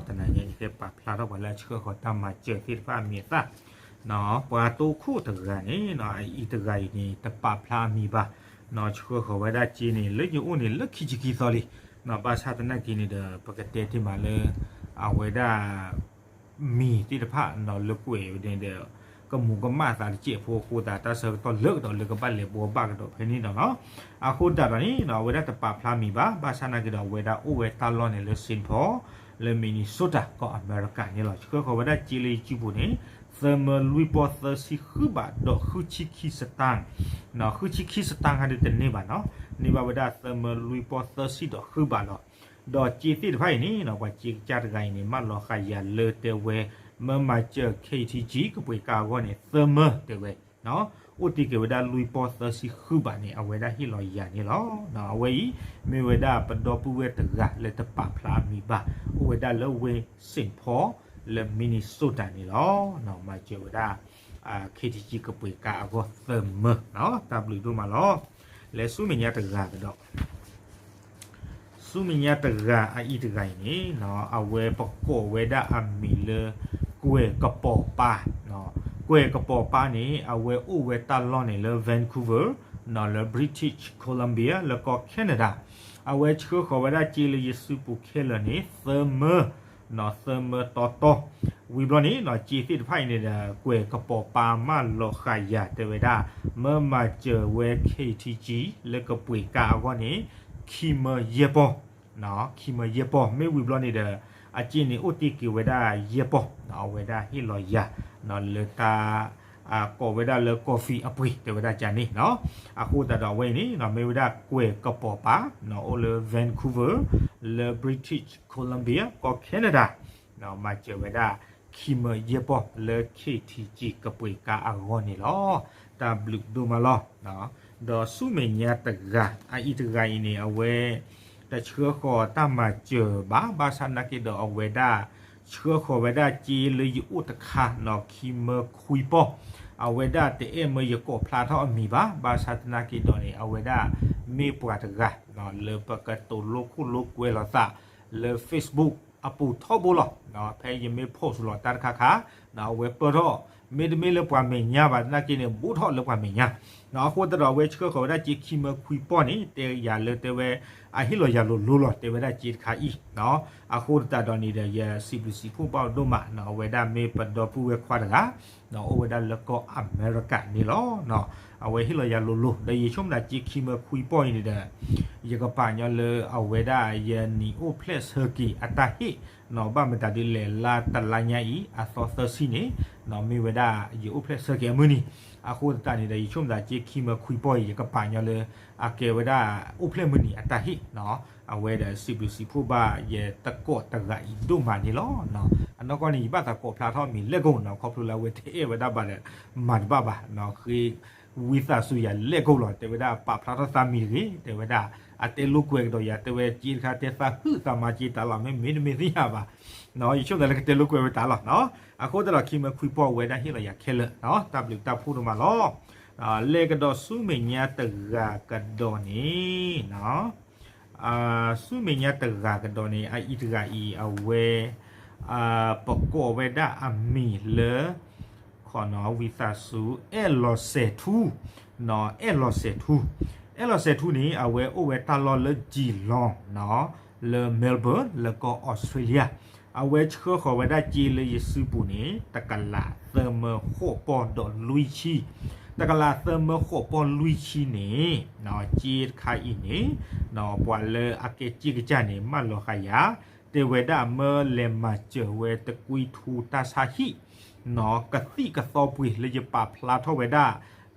တနံၤညါယကပာ်ဖျါထီၣ်ပှၤလၢအဆှၢဃီၤတၢ်မၤစၢၤသ့ၣ်တဖၣ်အမံၤအသၣ်, ပှၤတိခိၣ်တဂၤန့ၣ် အအံၤတဂၤအံၤန့ၣ် တပာ်ဖျါအမံၤဘၣ်, ဆှၢဃီၤဝဲဒၣ်စ့န့ၣ် လၢယအိၣ်န့ၣ်လၢခံဆံခံသီလံ, ဘၣ်ဆၣ်သနာ်က့န့ၣ်ဒီး ပကတဲတ့ၢ်မးလၢ အဝဲဒၣ် မံၤသ့ၣ်တဖၣ်လၢကွဲးဝဲန့ၣ်ဒီး ကမူၤကမၣ်သးတစဲးဖိအဃိသတး တၢ်ဆၢကတီၢ်လၢကဒီးလၢကဘၣ်လဲၤဘှီဘၣ်ကဒီးဖဲန့ၣ်ဒီးနီၤ, အဃိသတးဒီးန့ၣ် အဝဲဒၣ်တပာ်ဖျါမံၤဘၣ်, ဘၣ်ဆၣ်သနာ်က့ဒီး အဝဲဒၣ်အိၣ်ဝဲတၢ်လီၢ်န့ၣ်လၢ Saint Paul လၢ Minnesota ကီၢ်အမဲရကၤန့ၣ်လီၤ. ဆှၢဃီၤဝဲဒၣ်စ့လၢယစုပူၤန့ၣ် သၢမၢလွံၢ်ပီၢ်သၢဆံဃုဘးဒီးဃုဆံခံစတၢၣ်, ဃုဆံခံစတၢၣ်ခါဒုးတန့ၢ်ဘၣ်နီၤ, န့ၢ်ဘၣ်ဝဲဒၣ်သၢမၢလွံၢ်ပီၢ်သၢဆံဒီးဃုဘးလီၤ. ဒီးစ့သ့ၣ်တဖၣ်အံၤန့ၣ် ပှၤစ့ကစၢ်တဂၤအံၤန့ၣ် မၢလီၤဃာ်ယၤလၢတဲဝဲ မၢမၤစၢၤ K T G ကပှ့ၤကါအဂီၢ်န့ၣ် သၢမၢတဲဝဲ အိၣ်တ့ၢ်က့ၤဝဲဒၣ်လွံၢ်ပီၢ်သၢဆံဃုဘးန့ၣ် အဝဲဒၣ်ဟ့ၣ်လီၤယၤန့ၣ်လီၤ. အဝဲအံၤ မ့ၢ်ဝဲဒၣ်ပဒီပုၢ်ဝဲၢ်တဂၤလၢတပာ်ဖျါအမံၤဘၣ်, အိၣ်ဝဲဒၣ်လၢဝ့ၢ် Saint Paul လၢ Minnesota န့ၣ်လီၤ. မၤစၢၤဝဲဒၣ် K T G ကပှ့ၤကါအဂီၢ်သၢမၢ, တၢ်ဘျုးဒိၣ်မးလီၤ. လဲၤဆူမဲာ်ညါတဂၤကဒီး ဆူမဲာ်ညါတဂၤအအံၤတဂၤအံၤန့ၣ် အဝဲပကိးဝဲဒၣ်အမံၤလၢ ကွဲၢ်ကပီၤပၢ်, ကွဲၢ်ကပီၤပၢ်န့ၣ် အဝဲအိၣ်ဝဲတၢ်လီၢ်န့ၣ်လၢ Vancouver လၢ British Columbia လၢကီၢ် Canada, အဝဲဆှၢဃီၤဝဲဒၣ်စ့လၢယစုပူၤခဲလၢာ်န့ၣ် သၢမၢ သၢမၢတီတီ, ဝံၤဘျီန့ၣ် စ့သ့ၣ်တဖၣ်အံၤန့ၣ်ဒီး ကွဲၢ်ကပီၤပၢ်မၢလီၤဃာ်ယၤတဲဝဲဒၣ် မၢမၤစၢၤဝဲ K T G လၢကပှ့ၤကါအဂီၢ်န့ၣ် ခံမၢယဲၢ်ပီၢ်, ခံမၢယဲၢ်ပီၢ် မ့ၢ်ဝံၤဘျီန့ၣ်ဒီး အစ့န့ၣ်အိၣ်တ့ၢ်က့ၤဝဲဒၣ်ယဲၢ်ပီၢ်, အဝဲဒၣ်ဟ့ၣ်လီၤယၤ လၢတၢ် ကိးဝဲဒၣ်လၢ coffee အပှ့ၤ တဲဝဲဒၣ်ကန့ၣ်, အဃိသတးဒီးအဝဲအံၤန့ၣ် မ့ၢ်ဝဲဒၣ်ကွဲၢ်ကပီၤပၢ် အိၣ်လၢ Vancouver လၢ British Columbia ကီၢ် Canada, မၤစၢၤဝဲဒၣ် ခံမၢယဲၢ်ပီၢ်လၢ K T G ကပှ့ၤကါအဂီၢ်န့ၣ်လီၤ. တၢ်ဘျုးဒိၣ်မးလီၤ. ဒီးဆူမဲာ်ညါတဂၤ အအံၤတဂၤအံၤန့ၣ် အဝဲ တဆှၢဃီၤတၢ်မၤစၢၤဘၣ်, ဘၣ်ဆၣ်သနာ်က့ဒီးအဝဲဒၣ် ဆှၢဃီၤဝဲဒၣ်စ့လၢယအိၣ်တခါ ခံမၢခွံပီၢ်, အဝဲဒၣ်တအဲၣ်မၢယကိးဖျါထီၣ်အမံၤဘၣ်, ဘၣ်ဆၣ်သနာ်က့ဒီးန့ၣ် အဝဲဒၣ်မ့ၢ်ပှၤတဂၤ လၢပကတိၤလိခိၣ်လိကွဲလိာ်သး လၢ Facebook အပူၤထီဘိလီၤ. ဖဲယမ့ၢ် post လီၤတၢ်တခါခါ အဝဲပၢၢ်ထီၣ်, မ့တမ့ၢ်လၢပှၤမဲာ်ညါဘၣ်သနာ်က့န့ၣ် ဘူးထီၣ်လၢပှၤမဲာ်ညါ, အဃိသတးဒီးအဝဲဆှၢဃီၤဝဲဒၣ်စ့ခံမၢခွံပီၢ်န့ၣ် တဲယၤလၢတဲဝဲ အဟ့ၣ်လီၤယၤလိၤလိၤလီၤ တဲဝဲဒၣ်စ့တခါအံၤ, အဃိသတးဒီးန့ၣ်ဒီး ယစံးဘျုးစံးဖှိၣ်ဘၣ်ဒိၣ်မး အဝဲဒၣ်မ့ၢ်ပဒီပုၢ်ဝဲၢ်ခွါတဂၤ အိၣ်ဝဲဒၣ်လၢကီၢ်အမဲရကၤန့ၣ်လီၤ. အဝဲဟ့ၣ်လီၤယၤလိၤလိၤ ဒီးယဆိကမိၣ်သးစ့ခံမၢခွံပီၢ်အံၤန့ၣ်ဒီး ယကပာ်ညီလၢအဝဲဒၣ်ယနံၤအိၣ်ဖျဲၣ်ဆၢက့ၤအတၢ်ဟ့ၣ်, ဘၣ်မတၤဒ်လဲၣ်လါတလါညါအံၤ အသီသၢဆံန့ၣ် မ့ၢ်ဝဲဒၣ်ယအိၣ်ဖျဲၣ်ဆၢက့ၤအမုၢ်နံၤ, အဃိသတးန့ၣ်ဒီး ယဆိကမိၣ်သးစ့ခံမၢခွံပီၢ်အံၤ ယကပာ်ညီလၢ အကဲဝဲဒၣ်အိၣ်ဖျဲၣ်မုၢ်နံၤအတၢ်ဟ့ၣ်, အဝဲဒီးစံးဘျုးစံးဖှိၣ်ဘၣ်ယသကိးတဂၤအံၤဒိၣ်မးန့ၣ်လီၤ. အနီၢ်ကီၢ်န့ၣ် ယဘၣ်သးကိးဖျါထီၣ်မံၤလဲၣ်ကိၣ်နီၤ ခီဖျိလၢအဝဲတအဲၣ်ဝဲဒၣ်ဘၣ်ဒီး မၤတဘၣ်ဘၣ်, ဃ့ဝံသးစူၤယၤလဲၣ်ကိၣ်လီၤ တဲဝဲဒၣ် ပာ်ဖျါထီၣ်သးမံၤတဂ့ၤ တဲဝဲဒၣ် အတဲလိာ်ကွဲကဒီးယၤ တဲဝဲစ့တခါတဲသးဟုၣ်သးမါစ့တၢ်လီၤ မ့မ့ၢ်တမ့ၢ်သ့ၣ်ညါဘၣ်, ယဆိကမိၣ်သးလၢကတဲလိာ်ကွဲဝဲတၢ်လီၤ. အဃိသတးဒီးခံမၢခွံပီၢ်ဝဲဒၣ်ဟ့ၣ်လီၤယၤခဲလၢာ်, တၢ်ဘျုးတၢ်ဖှိၣ်ဒိၣ်မးလီၤ. လဲၤကဒီးဆူမဲာ်ညါတဂၤကဒီးန့ၣ် ဆူမဲာ်ညါတဂၤကဒီးန့ၣ် အအံၤတဂၤအံၤ အဝဲ ပကိးဝဲဒၣ်အမံၤလၢ ဝံသးစူၤ အဲၣ်လီၤစဲၤထူ, အဲၣ်လီၤစဲၤထူ, အဲၣ်လီၤစဲၤထူန့ၣ် အဝဲအိၣ်ဝဲတၢ်လီၢ်လၢ Geelong လၢ Melbourne လၢကီၢ် Australia, အဝဲဆှၢဃီၤဝဲဒၣ်စ့လၢယစုပူၤန့ၣ် တကလးသၢမၢဃိးပီၢ်ဒီးလွံၢ်ဆံ, တကလးသၢမၢဃိးပီၢ်လွံၢ်ဆံန့ၣ် စ့တခါအံၤန့ၣ် ပှၤလၢအကဲစ့ကစၢ်န့ၣ် မၢလီၤဃာ်ယၤ တဲဝဲဒၣ်မၢလဲၤမၤစၢၤဝဲတကွံထူတၢ်ဆါဟံၣ် ကသံၣ်ကသီပှ့ၤလၢယပာ်ဖျါထီၣ်ဝဲဒၣ်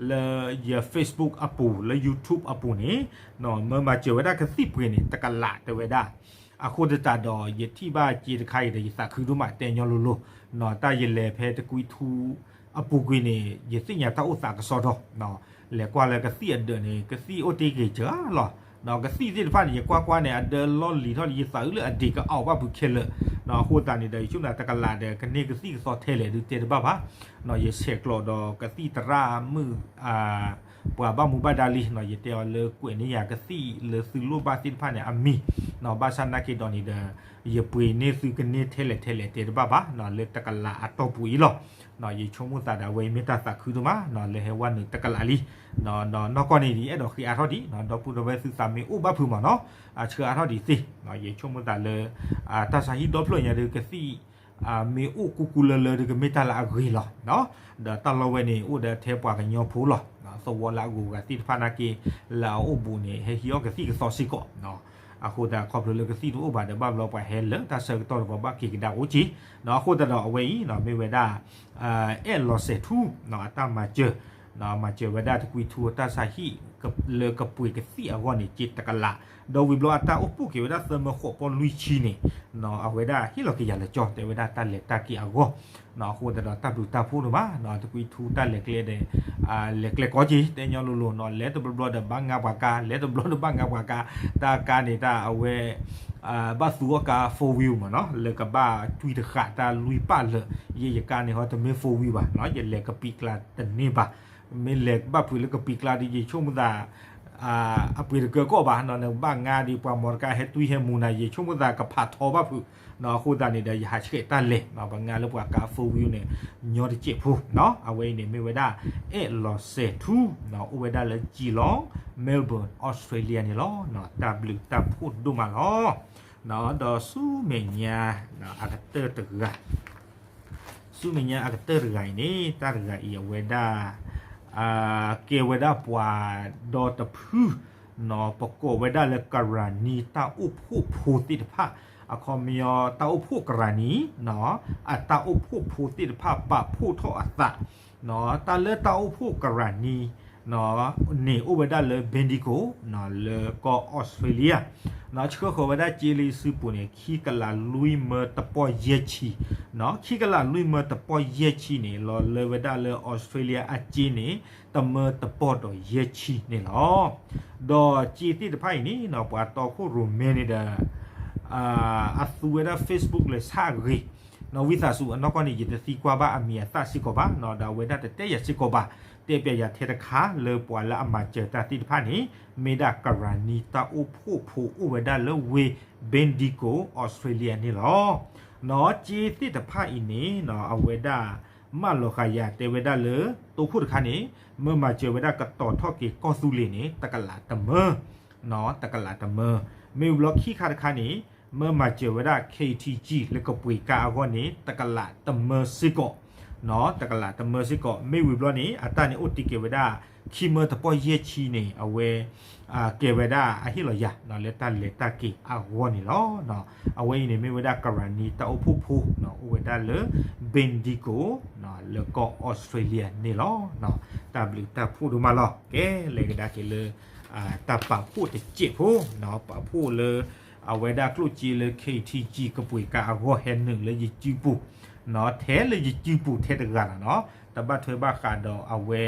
လၢယ Facebook အပူၤ လၢ YouTube အပူၤန့ၣ် မၢမၤစၢၤဝဲဒၣ်ကသံၣ်ပှ့ၤန့ၣ် တကလးတဲဝဲဒၣ်. အဃိသတးဒီး ယထံၣ်ဘၣ်စ့တခါအံၤဒီး ယသးခုဒိၣ်မးတဲညီလိၤလိၤ, တၢ်ယလဲၤဖဲတကွံထူအပူၤကွံာ်န့ၣ် ယသ့ၣ်ညါတၢ်အိၣ်သးကစီဒီ, လဲၤကွၢ်လၢကသံၣ်အဒၢးန့ၣ် ကသံၣ်အိၣ်တ့ၢ်က့ၤစှၤလီၤ. ကသံၣ်သ့ၣ်တဖၣ်န့ၣ် ယကွၢ်ကွၢ်န့ၣ် အဒၢလီၢ်လံၤထီၣ်လၢယသးအုးလၢအဒံးကအီၣ်ဘၣ်ဖုးခဲလၢာ်. အဃိသတးန့ၣ်ဒီး ယဆိကမိၣ်တကလးဒီး ကန့ၢ်ကသံၣ်ကသီထဲလဲၣ်ဒုးတဲတဘၣ်ဘၣ်. ယဆဲးကျိးဒီးကသံၣ်သရၣ်မုၣ် ပှၤဘၣ်မူဘၣ်ဒါလံ, ယတဲအီၤလၢကွဲးန့ၢ်ယၤကသံၣ်လၢသုလိၣ်ဘၣ်သ့ၣ်တဖၣ်န့ၣ်အမံၤ, ဘၣ်ဆၣ်သနာ်က့ဒီးန့ၣ်ဒီး ယပှ့ၤန့ၢ်သုကန့ၢ်ထဲလဲၣ်ထဲလဲၣ်တဲတဘၣ်ဘၣ် လၢတကလးအတီၢ်ပူၤအံၤလီၤ. ယဆိကမိၣ်သးဒီးအဝဲအံၤမ့ၢ်တၢ်သးခုဒိၣ်မး လၢဟဲဝဲနုာ်တကလးလံ. နီၢ်ကီၢ်န့ၣ်ဒ်အဲၣ်ဒိးဃ့အါထီၣ်ဒံး ဒီပုၢ်ဒီဝဲၢ်သုသးမ့ၢ်အိၣ်ဘၣ်ဖုးမးနီၤ အဆှၢအါထီၣ်ဒံးသ့. ယဆိကမိၣ်သးလၢ တၢ်ဆါဟံၣ်ဒီဖျၢၣ်ညါဒီးကသံၣ် မ့ၢ်အိၣ်ကူကူလၢလၢဒီးကမ့ၢ်တၢ်လၢအဂ့ၤလီၤ. ဒီးတၢ်လီၢ်ဝဲန့ၣ် အိၣ်ဒီးထဲပှၤကညီဖိလီၤ. သဝီလၢအဂုၤအဂၤသ့ၣ်တဖၣ်နာ်က့ လၢအအိၣ်ဘူးန့ၣ် ဟဲဟံးအီၣ်ကသံၣ်ကသီစ့ၢ်ကီး. အဃိသတးခီဖျိလၢကသံၣ်တအိၣ်ဘၣ်ဒီး ဘၣ်ဘျီပှၤဟဲလၢတၢ်ဆၢကတီၢ်တကီးဘၣ်က့ၤကဒါအိၣ်က့ၤ. အဃိသတးဒီးအဝဲအံၤ မ့ၢ်ဝဲဒၣ် အဲၣ်လီၤစဲးထူ အတၢ်မၤစၢၤ မၤစၢၤဝဲဒၣ်တကွံထူအတၢ်ဆါဟံၣ် လၢကပှ့ၤကသံၣ်အဂီၢ်န့ၣ် က့တကလး, ဒီးဝံၤဘျီအတၢ်အိၣ်ဖှိၣ်က့ၤဝဲဒၣ်သၢမၢဃိးပီလွံၢ်ဆံန့ၣ် အဝဲဒၣ်ဟ့ၣ်လီၤက့ၤယၤလၢကၠီတဲဝဲဒၣ်တၢ်လဲၤတၢ်က့ၤအဂီၢ်. အဃိသတးဒီးတၢ်ဘျုးတၢ်ဖှိၣ်ဒိၣ်မး တကွံထူတၢ်လဲၤကျဲဒီး လဲၤကျဲကိးက့ၤ တဲညီလိၤလိၤနီၤ လဲၤတဘျီဘျီဒီးဘၣ်ငါပှၤကါ လဲၤတဘျီဒီးဘၣ်ငါပှၤကါ တၢ်ကါန့ၣ်တၢ်အဝဲ ဘၣ်သူအီၣ်ကါ four wheel မးနီၤ လၢကဘၣ်တွံၢ်တဃာ်တၢ်လွံၢ်ပၢ်လၢာ် ယဲယကါန့ၣ်ဟီတမ့ၢ် four wheel ဘၣ်နီၤ ယလဲၤကပံာ်ကျါတန့ၢ်ဘၣ်. မ့ၢ်လဲၤဘၣ်ဖုးလၢကပံာ်ကျါဒီး ယဆိကမိၣ်သး အပှ့ၤတကၢကီၢ်ဘၣ်နီၤ နကဘၣ်ငါဒီးပှၤမီတကါဟဲတွံၢ်ဟဲမူနၤ ယဆိကမိၣ်သးကဖးထီဘၣ်ဖုးနီၤ အဃိသတးန့ၣ်ဒီး ယဟးဆှဲးတၢ်လဲၤနီၤ ပှၤငါလၢပှၤကါ four wheel န့ၣ် ညီတစဲးဖိနီၤ အဝဲအံၤန့ၣ်မ့ၢ်ဝဲဒၣ် အဲၣ်လီၤစဲးထူ အိၣ်ဝဲဒၣ်လၢ Geelong Melbourne Australia န့ၣ်လီၤ. တၢ်ဘျုးတၢ်ဖှိၣ်ဒိၣ်မးလီၤ. ဒီးဆူမဲာ်ညါ အကတၢၢ်တဂၤ ဆူမဲာ်ညါအကတၢၢ်တဂၤအံၤန့ၣ် တၢ်တဂၤအံၤအဝဲဒၣ် ကဲဝဲဒၣ်ပှၤဒီတဖု ပကိးဝဲဒၣ်လၢကရၤနံတၢ်အိၣ်ဖှိၣ်ဖိသ့ၣ်တဖၣ် အခီပညီတၢ်အိၣ်ဖှိၣ်ကရၤနံ အတၢ်အိၣ်ဖှိၣ်ဖိသ့ၣ်တဖၣ် ပာ်ဖှိၣ်ထီၣ်အသး တၢ်လၢတၢ်အိၣ်ဖှိၣ်ကရၤနံ န့ၣ်အိၣ်ဝဲဒၣ်လၢ Bendigo လၢကီၢ်အီစထြ့လယါ ဆှၢဃီၤဝဲဒၣ်စ့လၢယစုပူၤန့ၣ် ခံကလးလွံၢ်မၢတပီၢ်ယဲၢ်ဆံ, ခံကလးလွံၢ်မၢတပီၢ်ယဲၢ်ဆံန့ၣ် လီၤလၢဝဲဒၣ်လၢအီစထြ့လယါအစ့န့ၣ် တမၢတပီၢ်ဒီးယဲၢ်ဆံန့ၣ်လီၤ. ဒီးစ့သ့ၣ်တဖၣ်အံၤန့ၣ် ပှၤတီခိၣ်ရိၣ်မဲန့ၣ်ဒီး အသူဝဲဒၣ် Facebook လၢဆၣ်အဂ့ၤ နီၢ်ဝံသးစူၤ အနီၢ်ကီၢ်န့ၣ် ယတသံကွၢ်ဘၣ်အမံၤအသၣ်စ့ၢ်ကီးဘၣ်နီၤ ဒီးအဝဲဒၣ်တတဲယၤစ့ၢ်ကီးဘၣ်, တဲပျးယၤထဲတခါလၢပှၤလၢအမၤစၢၤတၢ်သ့ၣ်တဖၣ်န့ၣ် မ့ၢ်ဒၣ်ကရၤနံတၢ်အိၣ်ဖှိၣ်ဖိအိၣ်ဝဲဒၣ်လၢဝ့ၢ် Bendigo အီစထြ့လယါန့ၣ်လီၤ. နီၢ်စ့သ့ၣ်တဖၣ်အံၤန့ၣ်နီၤ အဝဲဒၣ် မၢလီၤဃာ်ယၤတဲဝဲဒၣ်လၢ တိခိၣ်တခါန့ၣ် မၢမၤစၢၤဝဲဒၣ်ကတီၤထီၣ်က့ၤကီၢ်သူလ့ၤန့ၣ် တကလးတမၢ တကလးတမၢ, မ့ၢ်ဝံၤဘျီခံခါတခါန့ၣ် မၢမၤစၢၤဝဲဒၣ် KTG လၢကပှ့ၤကါအဂီၢ်န့ၣ် တကလးတမၢစ့ၢ်ကီး, တကလးတမၢစ့ၢ်ကီး, မ့ၢ်ဝံၤဘျီန့ၣ် အတၢ်န့ၣ်အိၣ်တ့ၢ်က့ၤဝဲဒၣ် ခံမၢတပီၢ်ယဲၢ်ဆံန့ၣ် အဝဲ ကဲဝဲဒၣ်အဟ့ၣ်လီၤယၤ လၢတၢ်လဲၤတၢ်က့ၤအဂီၢ်န့ၣ်လီၤ. အဝဲအံၤန့ၣ်မ့ၢ်ဝဲဒၣ်ကရၤနံတၢ်အိၣ်ဖှိၣ်ဖိ အိၣ်ဝဲဒၣ်လၢ Bendigo လၢကီၢ်အီစထြ့လယါန့ၣ်လီၤ. တၢ်ဘျုးတၢ်ဖှိၣ်ဒိၣ်မးလီၤ. ကဲ လဲၤကဒါက့ၤလၢ တၢ်ပာ်ဖှိၣ်တစဲးဖိ, ပာ်ဖှိၣ်လၢ အဝဲဒၣ်ကျိၣ်စ့လၢ KTG ကပှ့ၤကါအဂီၢ်ဟဲနုာ်လၢယစုပူၤ, ထဲလၢယစုပူၤထဲတဂၤလီၤနီၤ, တဘၣ်ထွဲဘၣ်ဃးဒီးအဝဲ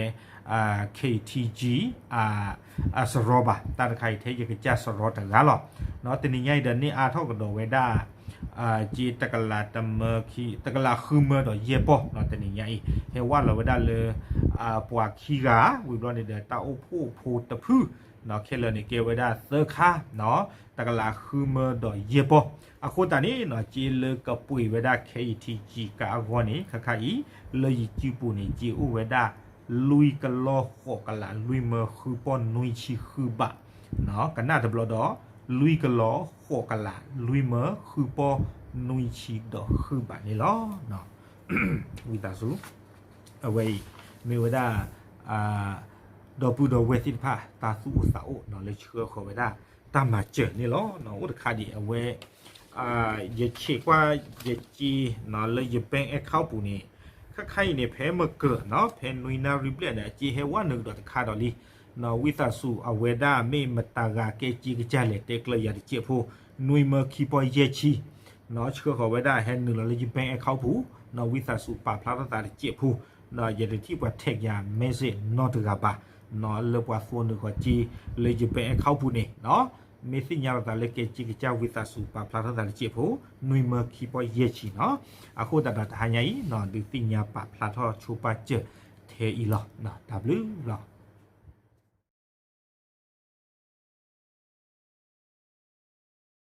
KTG အစရီဘၣ်, တၢ်တခါအံၤထဲယကစၢ်စရီတဂၤလီၤ. တနံၤညါအံၤဒီးန့ၢ်အါထီၣ်ကဒီးဝဲဒၣ် က့တကလးတမၢခံ တကလးဃုမၢဒီးယဲၢ်ပီၢ်နီၤ, တနံၤညါအံၤ ဟဲဝးလီၤဝဲဒၣ်လၢ ပှၤခံဂၤ, ဝံၤဘျီန့ၣ်ဒီးတၢ်အိၣ်ဖှိၣ်ဖိတဖု ခဲလၢာ်န့ၣ်ကဲဝဲဒၣ်သၢခါ, တကလးဃုမၢဒီးယဲၢ်ပီၢ်, အဃိသတးန့ၣ်နီၤ က့လၢကပှ့ၤဝဲဒၣ် KTG ကါအဂီၢ်န့ၣ် ခါခါအံၤ လၢယစုပူၤန့ၣ် က့အိၣ်ဝဲဒၣ် လွံၢ်ကလီၢ်ဃိးကလးလွံၢ်မၢဃုပီၢ်နွံဆံဃုဘး, ကနၣ်တဘျီဒီး လွံၢ်ကလီၢ်ဃိးကလးလွံၢ်မၢဃုပီၢ်နွံဆံဒီးဃုဘးန့ၣ်လီၤ. ဝံသးစူၤ အဝဲအံၤ မ့ၢ်ဝဲဒၣ် ဒီပုၢ်ဒီဝဲၢ်သ့ၣ်တဖၣ် တၢ်သူၣ်အိၣ်သးအိၣ်နီၤ လၢဆှၢဃီၤဝဲဒၣ် တၢ်မၤစၢၤန့ၣ်လီၤ. အိၣ်တခါဒံး အဝဲ ယဆဲးကွၢ်ယစ့နီၤ လၢယ bank account ပူၤန့ၣ် ခါခါအံၤန့ၣ် ဖဲမ့ၢ်ကၢၤနီၤ ဖဲနွံနၣ်ရံၣ်ဘျဲၣ်န့ၣ် အစ့ဟဲဝဲနုာ်ကဒီးတခါဒီးလံ. ဝံသးစူၤ အဝဲဒၣ်မ့ၢ်မတၤဂၤကဲစ့ကစၢ်လဲၣ် တဲကျၢၤယၤတစဲးဖိ, နွံမၢခံပီၢ်ယဲၢ်ဆံ ဆှၢဃီၤဝဲဒၣ်ဟဲနုာ်လီၤလၢယ bank account ပူၤ, ဝံသးစူၤပာ်ဖျါထီၣ်သးတစဲးဖိ, ယတထံၣ်ပှၤ tag ယၤ message နီတဂၤဘၣ်, လၢပှၤသိနုာ်ဃီၤစ့လၢယ bank account ပူၤန့ၣ်, မ့ၢ်သ့ၣ်ညါလီၤသးလၢကဲစ့ကစၢ် ဝံသးစူၤပာ်ဖျါထီၣ်သးတစဲးဖိ, နွံမၢခံပီၢ်ယဲၢ်ဆံနီၤ. အဃိသတးဒီးတဟါညါအံၤ ဒုးသ့ၣ်ညါပာ်ဖျါထီၣ်ဆိပာ်စၢၤထဲအံၤလီၤ. တၢ်ဘျုးလီၤ.